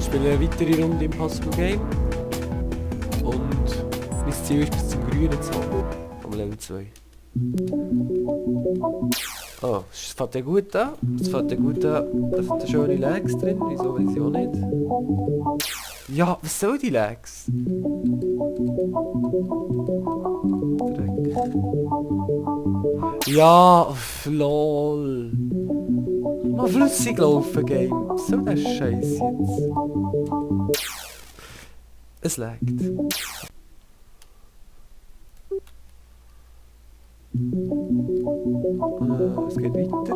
spiele eine weitere Runde im Possible Game. Und mein Ziel ist, bis zum Grünen zu kommen. Am Level 2. Oh, es fängt ja gut an. Es fängt ja gut an. Da sind schöne Lags drin. Wieso weiß ich auch nicht. Ja, was soll die Lags? Dreck. Ja, lol. Mal flüssig laufen, Game. Was soll der Scheiß jetzt? Es laggt. Es geht weiter.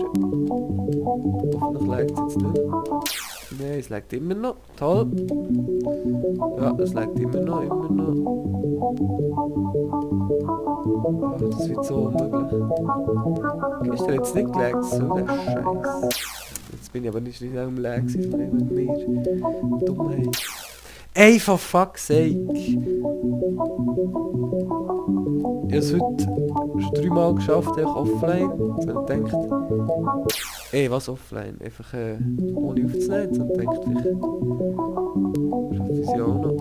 Hoffentlich laggt es jetzt nicht. Nein, es laggt immer noch. Toll. Ja, es laggt immer noch. Oh, das wird so unmöglich. Gestern hat es nicht gelaggt, so der Scheiß. Jetzt bin ich aber nicht am Lag mit mir. Dummheit. Ey, for fuck's sake! Ich habe es heute schon 3 Mal geschafft, offline. Jetzt habe ich gedacht, ey, was offline? Einfach ohne aufzunehmen. Jetzt habe ich gedacht, vielleicht schaffe ich sie auch noch.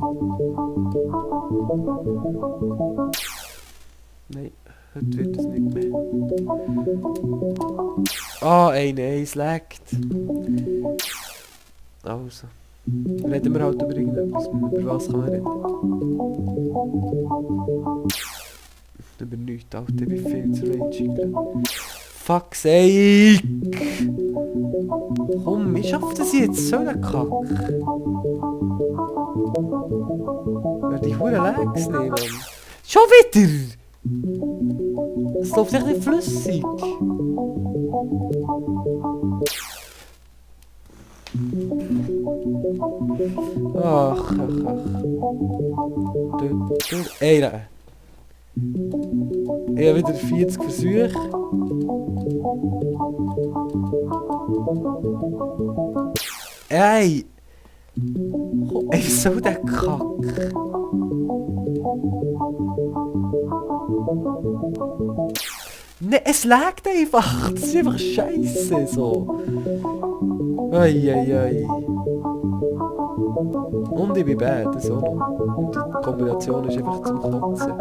Nein, heute wird es nicht mehr. Ah, ey, nein, es laggt. Also. Reden wir halt über irgendetwas. Über was kann man reden? Über nichts, Alter. Ich bin viel zu raging. Fuck's sake! Komm, ich schaff das jetzt. So eine Kack. Werde ich hure Lags nehmen. Schon wieder! Es läuft echt nicht flüssig. Ach. Ey, nein. Ich habe wieder 40 Versuche. Ey! Ey, was soll der Kack? Ne, es laggt einfach. Das ist einfach scheiße so. Ei. Und ich bin bad, das auch noch. Und die Kombination ist einfach zum Kotzen.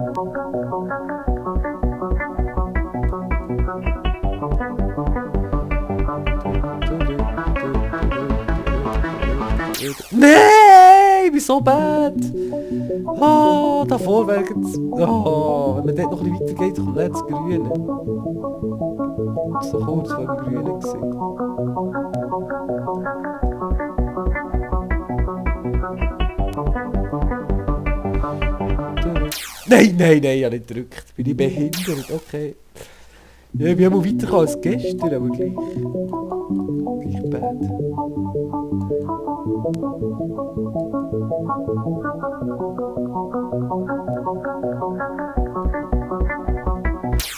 Nein, ich bin so bad. Oh, da vorwärts. Oh, wenn man dort noch ein bisschen weiter geht, kommt nicht das Grüne. So kurz vor dem Grünen gewesen. Nein, ich habe nicht gedrückt. Bin ich behindert? Okay. Ja, ich bin auch weitergekommen als gestern, aber gleich. Gleich bad.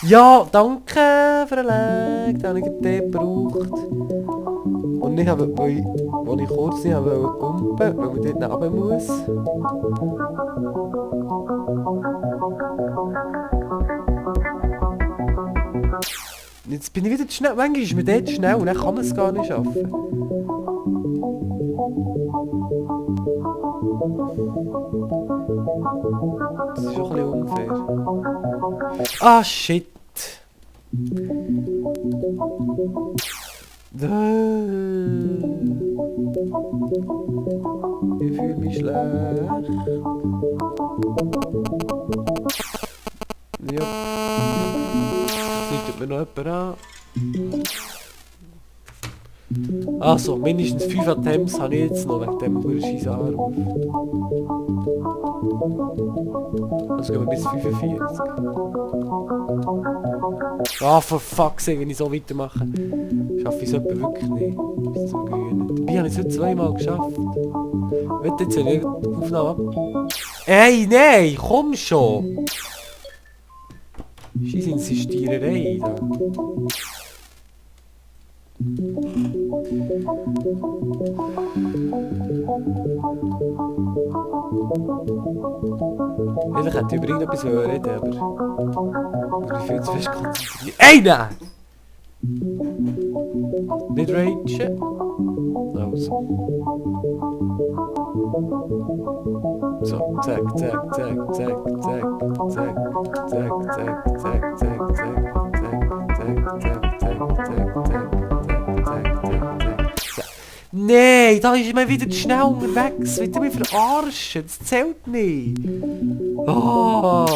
Ja, danke für den Lag. Den habe ich den gebraucht. Und ich habe, als ich kurz nicht gumpen, weil man dort runter muss. Jetzt bin ich wieder zu schnell. Manchmal ist man dort schnell und dann kann man es gar nicht schaffen. Das ist schon ein bisschen unfair. Ah, shit. Ich fühle mich schlecht. Ja. Jetzt nimmt mir noch jemand an. Also, mindestens 5 Attempts habe ich jetzt noch wegen dem scheiß Anruf. Also gehen wir bis 45. Ah, for fuck's sake, wenn ich so weitermache, schaffe ich es etwa wirklich nicht. Bis zum Grünen. Dabei habe ich es heute 2 Mal geschafft. Warte, jetzt höre ich die Aufnahme ab. Ey, nein, komm schon! Scheiß Insistiererei da. Eigentlich hätte ich über irgendetwas reden, aber ich bin viel zu fest konzentriert. Ey, nein! Nicht ragen. Also. So, zack, zack, zack, zack, zack, zack, zack, zack, zack, zack, zack, zack, zack, zack, zack, zack, zack, zack. Nein, da ist mir wieder zu schnell unterwegs. Wollt ihr mich verarschen? Das zählt nicht. Oh.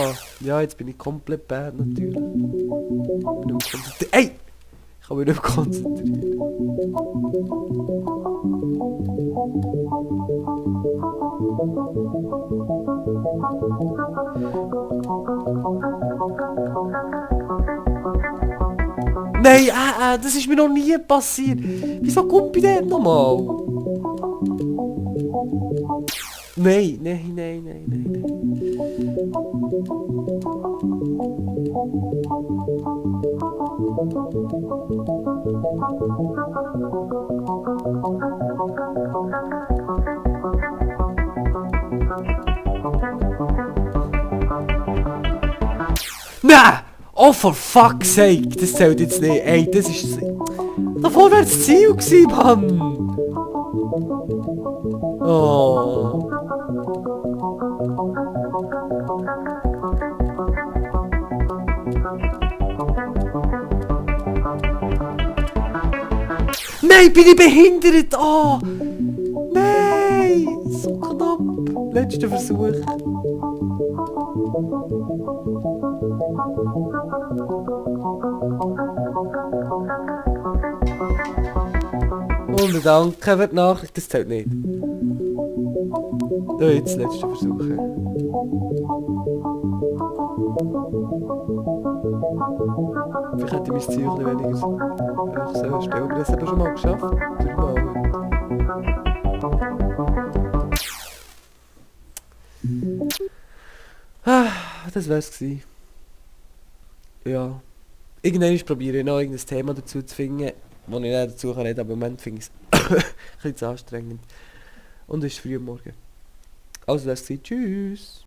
Ja, jetzt bin ich komplett bad natürlich. Ey! Ich kann mich nicht konzentrieren. Nein, das ist mir noch nie passiert. Wieso kommt bei dem nochmal? Nein, nein, nein, nein, nein, nein. Nein! Oh, for fuck's sake! Das zählt jetzt nicht. Ey, das ist... Davor wäre das Ziel gewesen, Mann! Oh. Nein, bin ich behindert! Oh! Nein! So knapp! Letzter Versuch. Und danke für die Nachricht, das zählt nicht. Ja, jetzt letzter Versuch. Vielleicht hätte ich mein Ziel ein weniger so stellen, aber das habe ich schon mal geschafft. 3 Mal. Das wär's gewesen. Ja. Irgendwann probiere ich noch irgendein Thema dazu zu finden, wo ich nicht dazu reden kann, aber im Moment finde ich es ein bisschen zu anstrengend. Und es ist früh am Morgen. Also das war's. Tschüss.